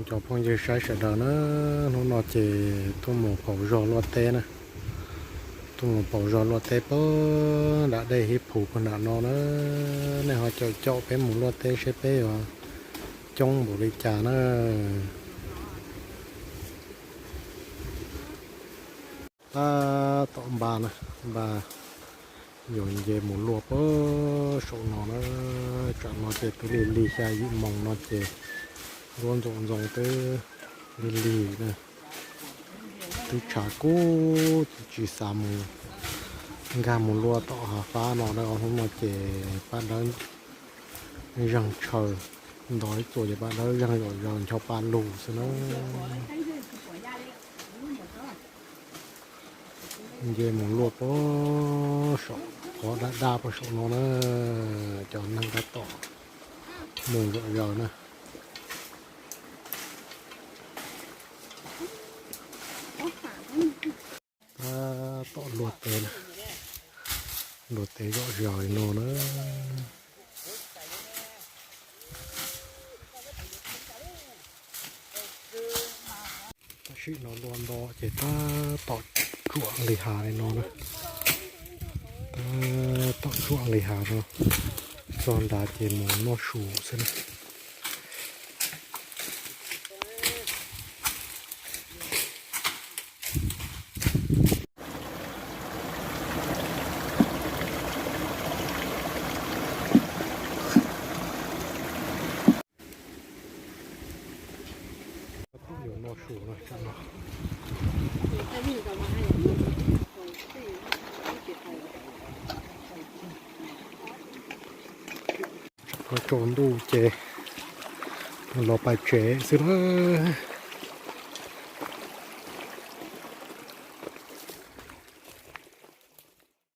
Cov phooj ywg saib sawv daws na, hnub no ces tuaj mus pauv zog luaj teb na. Tuaj mus pauv zog luaj teb puag nram dej Hib Phu puag nram no na. Nej ho caum caum peb mus luaj teb seb peb yuav coob npaum li cas na. Tab tom npaj na, npaj yuav nce mus luaj puag saum no na. Tsam no ces twb lig lig xya yim moos no ces nruab ntxoov ntxoo twb lig lig na, twb tshav kub tsis xav mus nkag mus luaj tom hav fab no na. Hnub no ces paj dawb zeeg tshaw, nto ib txuas ces paj dawb zeeg zom zaws ncho pa lug xwb na. Nce mus luaj puag saum qhov daj daj puag saum no na, cov neeg tab tom mus zom zaws na. Tab tom luaj teb, luaj teb zom zaws li no na. Tam sim no luaj nto ces tab tom tsuam li hav li no na. Tab tom tsuam li hav no, txog nrad ces mus noj su xwb na. Yuav noj su no tsam no. Tsam no tsaus ntuj ces los pais tsev xwb lawm.